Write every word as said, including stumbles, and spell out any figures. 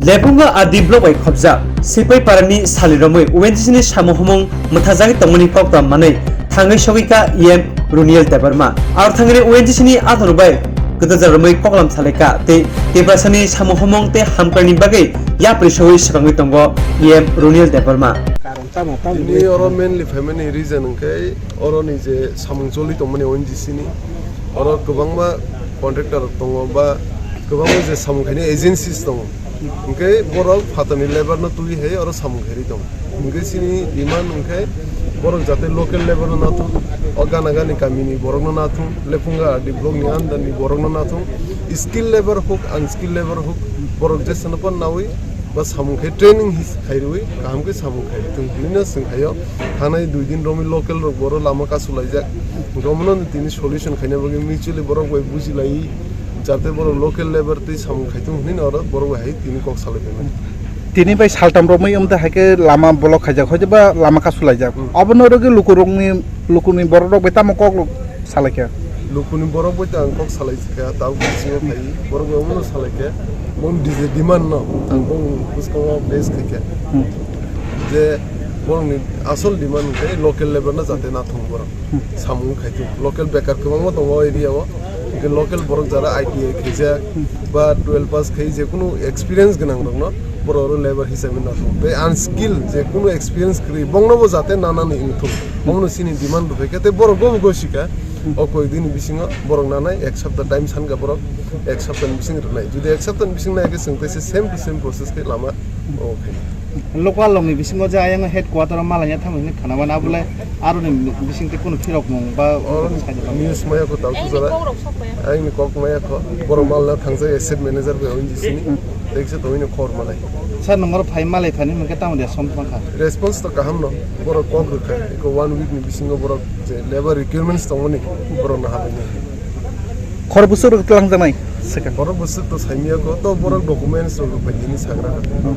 Lepunga R D block bai khobjak Sipaiparani saliromwi O N G C ni samung humung mwthajagwi tongmani koktam manwi thangwi sogwi kha E M Runiel Debbarma. Aro thangwi O N G C ni athorok bai kwdajak romwi koklam salai kha tei Tiprasani samung humung tei hamkraini bagwi yapri sogwi swkangwi tongo E M Runiel Debbarma. Tini oro mainly phaimani reason hwnkhe oroni je samung choli tongmani O N G C ni, oro kwbangma contractor rok tongo ba kwbangma je samung khainai agencies tongo, hwnkhe borok phatarni labour no twi hai oro samung khairwi tongo. Hwnkhe chini demand hwnkhe borok jate local labour no nathung, o gana gani kamini borok no nathung, Lepunga R D block ni under ni borok no nathung, skill labour huk, unskilled labour huk, borok jesano pan nawi ba samung khai training his khairwi kaham khe samung khai tung hinwi no chwng khaio. Thangnai dui din romwi local rok boro lama kasulaijak, romno tini solution khaina bagwi mutually borok bai bujilai jate borok local labour tei samung khai tung hinwi no oro borok bai hai tini kok salai phaimani. Tini bai saltam romwi wngte hai khe lama block khaijak hoite ba lama kasulaijak. Hmm. Obono rwgwi lukurokni, lukurokni borok rok bai tamo kok salaikha. Lukuni borok bai ta ang kok salai kha, tang bisingo phai, borok bai omono salai kha, bong D J demand no, ang bong bwskango base khai kha. Hmm. Je borokni asol demand hwnkhe local labour no jate nathung borok. Hmm. Samung khai thung. Local bekar kwbangma tongo o area o. Hwnkhe local borok jara I T I khaijak, hmm, ba twelve pass khai je kunu experience gwnang rok no borok oro labour hisabe nathung. Tei unskilled je kunu experience kwrwi bongno bo jate nanani wngthung. Bongno chini demand rwphai kha tei borok bo gosi kha. O koi dini bisingo borok nanai ek sapta time sankha borok, ek sapta ni bising rwnai. Jodi ek sapta ni bising nai khe chwng teisa same to same process khe lama o khai. Local rokni bisingo je ayang headquarter o malaina thangwi hinwi khana mano, abole aroni bising tei kunu phirok mung ba. Oro news maya ko tal tujala. Aini kok maya ko. Borok malna thangjak asset manager bai O N G C ni. Teksa tongwi no khor manai. Sir, nongor phai malai phani hwnkhe tamo dia som thangkha? Response to kaham no. Borok kok rwkha. Eko one week ni bisingo borok je labour requirements tongmani borok no habaini. Khor bwswk rok twlangjaknai swkang. Borok bwswk to saimya ko, to borok documents rok rwphai tini sagra kha.